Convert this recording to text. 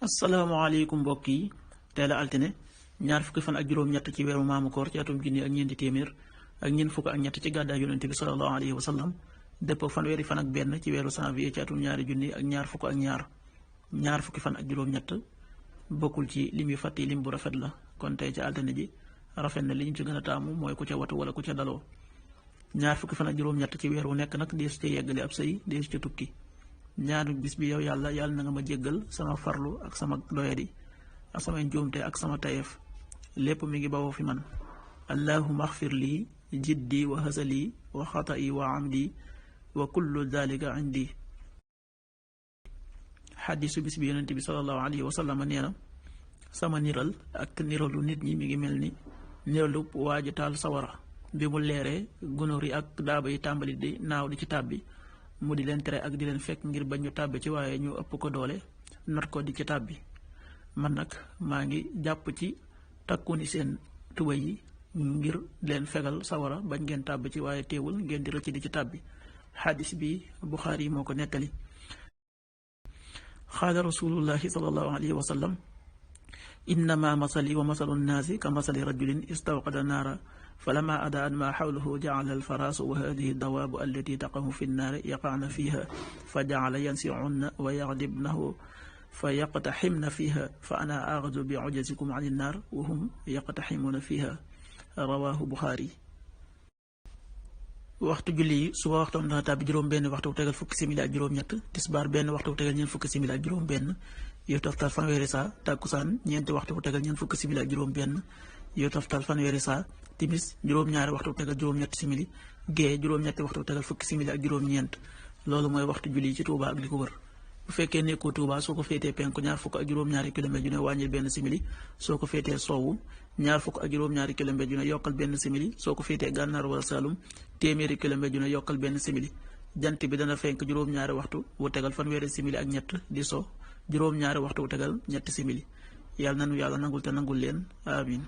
asalaamaaleykum mbokk yi tey la altine ñaar fukki fan ak juróom-ñett ci weeru maamu koor ci atum junni ak ñeenti téeméer ak ñeent fukk ak ñett ci gàddaay yonente bi sallallahu alayhi wa sallam dëppoo fanweeri fan ak benn ci weeru janvier ci atum ñaari junni ak ñaar fukk ak ñaar fukki fan ak juróom-ñett bokkul ci lim yu fàtti lim bu rafet la kon tey ci altine ji rafet na li ñu ci gën a taamu mooy ku ca watu wala ku ca daloo ñaar fukki fan ak juróom-ñett ci weer wu nekk nag deesu ca yeggale ab sëy deesu ca tukki ñaanu bis bi yow yàlla na nga ma jéggal sama farlu ak sama doyadi ak sama njuumte ak sama tayeef lépp mi ngi bawoo fi man allahuma axfir lii jiddi wa hasali wa xata'i wa amdi wa kullu dalika indi. xadisu bis bi yonent bi sallallahu alayhi wa sallam nee na sama niral ak niralu nit ñi mi ngi mel ni niralu waaji taal sawara bi mu leeree gunóor yi ak daaba yi tàmbali di naaw di ci tàbbi mu di leen tere ak di leen fekk ngir bañ ñu tàbbi ci waaye ñu ëpp ko doole not ko di ci tàbbi man nag maa ngi jàpp ci takku ni seen tuba yi ngir leen fegal sawara bañ ngeen tàbbi ci waaye teewul ngeen di rëcc di ci tàbbi. xadis bi Buxaari moo ko nettali. xaala rasulullahi sallallahu alayhi wa sallam innama masali wa masalu nnaasi ka masali rajulin istawqada naara فلما أضاءت ما حوله جعل الفراس وهذه الدواب التي تقع في النار يقعن فيها فجعل ينسعن ويغضبنه فيقتحمن فيها فأنا آخذ بعجزكم عن النار وهم يقتحمون فيها رواه بخاري. waxtu julli suba waxtoom dana tàbbi juróom benn waxtu tegal fukki simili ak juróom ñett tisbaar benn waxtu tegal ñeent fukki simili ak juróom benn yow toftal fanweeri saa takkusaan ñeenti waxtu tegal ñeent fukki simili ak juróom benn yow toftal fanweeri saa timis juróom-ñaari waxtu tegal juróom-ñetti simili gée juróom-ñetti waxtu tegal fukki simili ak juróom-ñeent loolu mooy waxtu julli ci Touba ak li ko wër. bu fekkee nekkoo Touba soo ko féetee penku ñaar fukk ak juróom-ñaari kilomètre yu ne wàññil benn simili soo ko féetee sowwu ñaar fukk ak juróom-ñaari kilomètre yu ne yokkal benn simili soo ko féetee gànnaar wala Saalum téeméeri kilomètre yu ne yokkal benn simili jant bi dana fenk juróom-ñaari waxtu wu tegal fanweeri simili ak ñett di so juróom-ñaari waxtu wu tegal ñetti simili yàlla nanu yàlla nangul te nangul leen amin